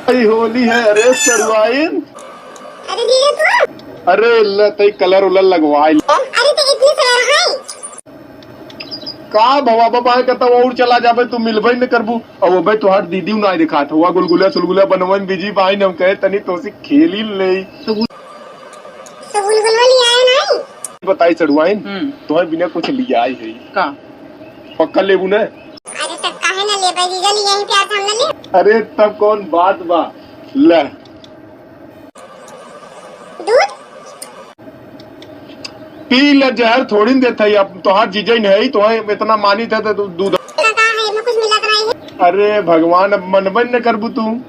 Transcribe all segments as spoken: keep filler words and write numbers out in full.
आई होली है, अरे सड़ुआइन। अरे दीदी तू? अरे ले तई कलर उलर लगवाई। अरे तो इतनी सवेरा है? का भवा बाबा है कहता और चला जाबे, तू मिलबे न करबू। अब अबे तोहार दीदी ना दिखात हुआ, गुलगुला सुलगुला बनवन बिजी बाइन, हम कहे तनी तोसे खेली ले। तो गुल- तो गुलगुलवा ले आए नहीं? बताई सड़ुआइन, हम्म। तोहे बिना कुछ लिया आई है। का? पक्का लेबू ना? अरे तब काहे ना लेबे जीजा, ले यहीं प्यार से हम ना ले। अरे तब कौन बात बा, ले। दूध? पी ले, जहर थोड़ी न देत है, अब तोहार जीजा ही नहीं, तोहे इतना मानित है तो तू दूध। का, का है, एमे कुछ मिला तो नहीं है? अरे भगवान, अब मनबे न करबू तू।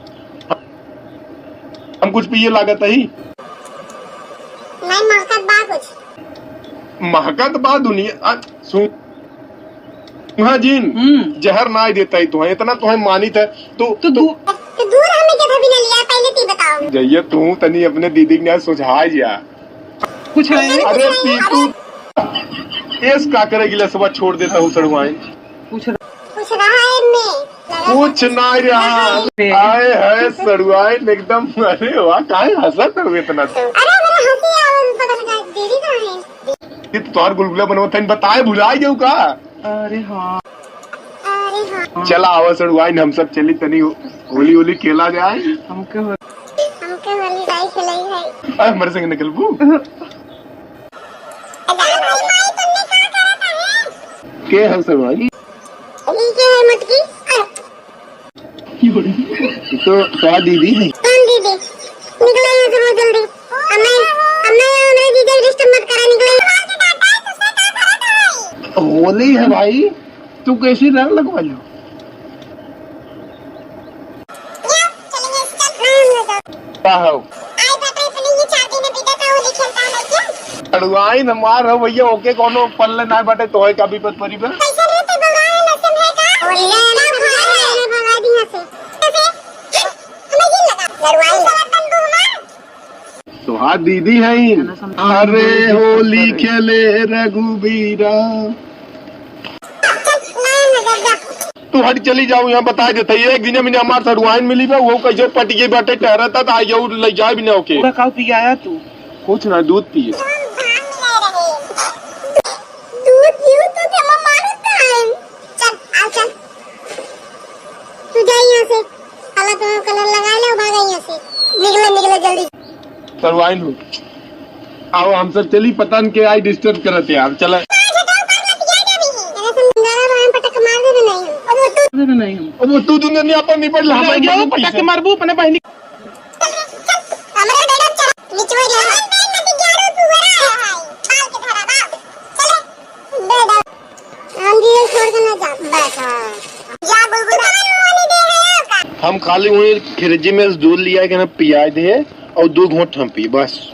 हम कुछ पिए लागत ही। नहीं, महकत बा कुछ। महकत बा दुनिया, आ, सुन। हाँ जीन, हम्म। जहर ना देता ही तोहे, इतना तोहे मानित है। तो, तो तू दू- तो दूर हमें के भी ना लिया, पहले ती बताओ। जइया तू तनी अपने दीदी के ना सुझाए जा। कुछ नहीं। अरे पीटू, एस का करे गिलसवा छोड़ देता हूँ सड़ुआइन। कुछ कुछ रहा है इनमें। कुछ ना रहा। आए है सड़ुआइन एकदम। अरे वाह, काहे हंसत हो इतना? अरे मेरा हंसी आवे, पता लगा दीदी कहाँ है? ये तो तोहार गुलगुला बनवत है, बताए भुलाए जाऊ का? अरे हाँ। अरे हाँ। चला आवा सड़ुआइन, हम सब चली तनी होली होली खेला जाए। हमके हो- हमके होली नहीं खेलाई है। अरे हमारे संग निकलबू? अरे भाई, माई, तुमने क्या करा था, हैं? के है सड़ुआइन? ये क्या है मटकी? अरे। ये तो क्या दीदी है? कौन दीदी? निकलो यहाँ से बहुत जल्दी। अब मैं, अब मैं, मेरे जीजा को disturb मत करा, निकलो। होली है भाई, तू कैसी रंग लगवा लो? का हो? सड़ुआइन हमार हो भैया, ओके कोनो पल्ले ना बाटे, तोहे का विपत परी बे? तोहार दीदी है। अरे होली खेले रघुबीरा। तू हट चली जाऊ, यहाँ बताए देते ही। एक दिन में हमार सड़ुआइन मिली बा, वो कैसे पट गई बाटे, टहरता था, आई जाऊ, ले जाए भी ना ओके। पूरा काऊ पियाया तू? कुछ ना, दूध पिए। दूध पीऊ तो ते मारत है। चल, आ चल। तू जा यहाँ से। काला तो कलर लगा ले, भाग यहाँ से। निकले, निकले जल्दी। सड़ुआइन हो। आओ, हम सब चली, पता न के आई disturb करत यार। चला। अरे तुम गाना तो हम पटक मार दे नहीं। अब वो तू दे नहीं हम। अब वो तू दुनिया में अपन निपट ला, हमारे अरे, मम्मी पटक पैसे। मारबू अपने बहनी। हमरा बेटा चल, निचवा जा। हम जीजा छोड़ के ना जा। बस, हाँ। जा, गुलगुला। हम खाली वही फ्रिज में से दूध लिया के ना पिया दे और दो घूंट हम पी, बस।